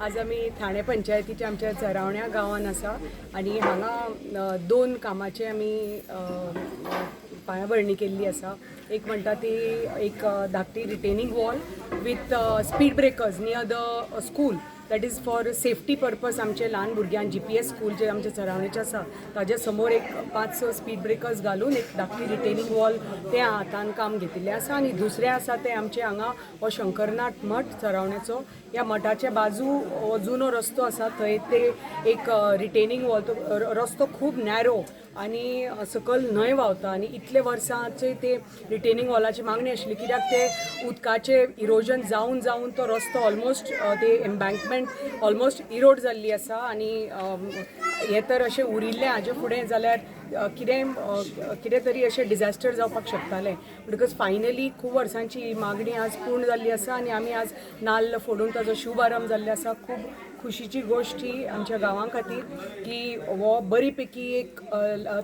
आज आमी ठाणे पंचायतीच्या आमच्या चरावण्या गांवान आसा आनी हांगा दोन कामाचे आमी पांयाभरणी केल्ली आसा. एक म्हणटा ती एक धाकटी retaining wall with speed breakers near the school, that is for safety purpose. आमचे ल्हान भुरग्यांक जीपीएस स्कूल जे आमच्या चरावणेचे आसा, ताज्या समोर एक पांच स स्पीड ब्रेकर्स घालून एक धाकटी रिटेनिंग वॉल ते हातान काम घेतिल्लें आसा. आनी दुसरें आसा तें आमचे हांगा हो शंकरनाथ मठ चरावण्याचो, ह्या मठाचे बाजू हो जुनो रस्तो आसा, थंय ते एक रिटेनिंग वॉल. तो रस्तो खूब नॅरो आनी सकयल न्हंय व्हांवता आनी इतले वर्सांचे ते रिटेनिंग वॉलाची मागणी आशिल्ली, कित्याक ते उदकाचें इरोजन जावन जावन तो रस्तो ऑलमोस्ट, ते एम्बँकमेंट ऑलमोस्ट इरोड जाल्ली आसा. आनी हें तर अशें उरिल्लें हाजे फुडें जाल्यार कितें कितें तरी अशें डिझास्टर जावपाक शकतालें. म्हणटकच फायनली खूब वर्सांची ही मागणी आज पूर्ण जाल्ली आसा आनी आमी आज नाल्ल फोडून ताजो शुभारंभ जाल्लो आसा. खूब खुशीची गोश्ट ही आमच्या गांवां खातीर की हो बरी पैकी एक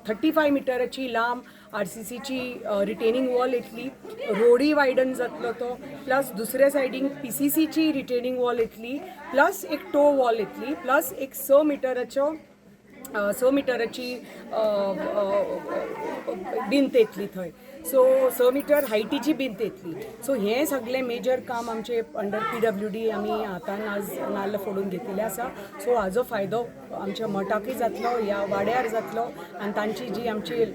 35 मिटराची लांब आरसीसीची रिटेनिंग वॉल येतली, रोडय वायडन जातलो तो, प्लस दुसऱ्या सायडीन पीसीसीची रिटेनिंग वॉल येतली, प्लस एक टो वॉल येतली, प्लस एक 6 मिटराची भिंत येतली थंय. सो 6 मिटर हायटीची भिंत येतली. सो हें सगळें मेजर काम आमचे अंडर पीडब्ल्यूडी आमी हातान आज नाल्ल फोडून घेतिल्लें आसा. सो हाजो फायदो आमच्या मठाकूय जातलो, ह्या वाड्यार जातलो आनी तांची जी आमची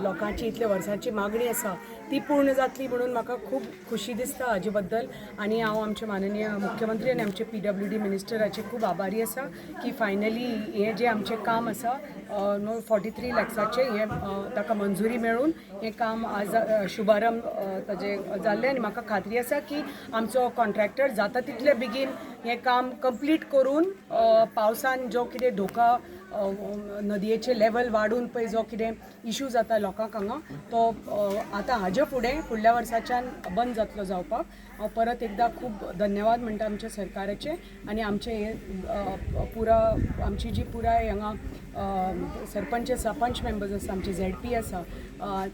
लोकांची इतल्या वर्सांची मागणी आसा ती पूर्ण जातली म्हणून म्हाका खूब खुशी दिसता हाजे बद्दल. आनी हांव आमचे माननीय मुख्यमंत्री आनी आमचे पीडब्ल्यूडी मिनिस्टराचे खूब आभारी आसा की फायनली हें जें आमचें काम आसा, 43 लॅक्साचें, हें ताका मंजुरी मेळून हें काम आज शुभारंभ ताजें जाल्लें. आनी म्हाका खात्री आसा की आमचो कॉन्ट्रॅक्टर जाता तितले बेगीन हें काम कंप्लीट करून पावसान जो कितें धोका, नदयेचें लेवल वाडून पळय जो कितें इशू जाता लोकांक हांगा, तो आतां हाजे फुडें फुडल्या वर्साच्यान बंद जातलो जावपाक. हांव परत एकदां खूब धन्यवाद म्हणटा आमच्या सरकाराचे आनी आमचे हे पुरा आमची जी पुराय हांगा सरपंच आसा, पंच मेंबर्स आसा, आमचे झेडपी आसा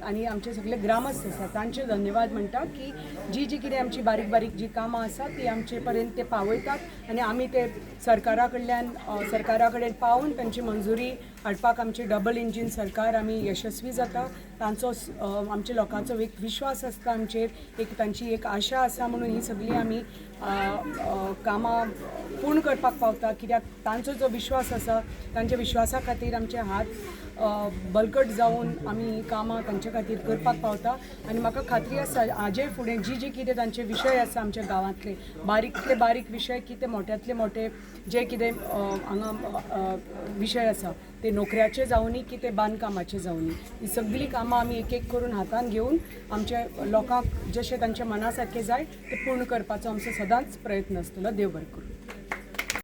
आनी आमचे सगळे ग्रामस्थ आसा, तांचे धन्यवाद म्हणटा की जी जी कितें आमची बारीक बारीक जी कामां आसा ती आमचे पर्यंत ते पावयतात आनी आमी ते सरकारा कडेन पावून तांची मंजुरी हाडपाक आमची डबल इंजीन सरकार आमी यशस्वी जाता. तांचो आमच्या लोकांचो एक विश्वास आसता आमचेर, एक तांची एक आशा आसा, म्हणून ही सगळी आमी अ, अ, कामां पूर्ण करपाक पावता, कित्याक तांचो जो विश्वास आसा, तांच्या विश्वासा खातीर आमचे हात बळकट जावन आमी ही कामां तांचे खातीर करपाक पावता. आनी म्हाका खात्री आसा, हाजे फुडें जी जी कितें तांचे विशय आसा, आमच्या गांवांतले बारीकतले बारीक विशय कितें, मोट्यांतले मोटे जे कितें हांगा विशय आसा, ते नोकऱ्याचे जावनी की ते बांदकामाचे जावनी, ही सगळीं कामां आमी एक एक करून हातान घेवन आमच्या लोकांक जशें तांच्या मना सारकें जाय ते पूर्ण करपाचो आमचो सदांच प्रयत्न आसतलो. देव बरें करूं.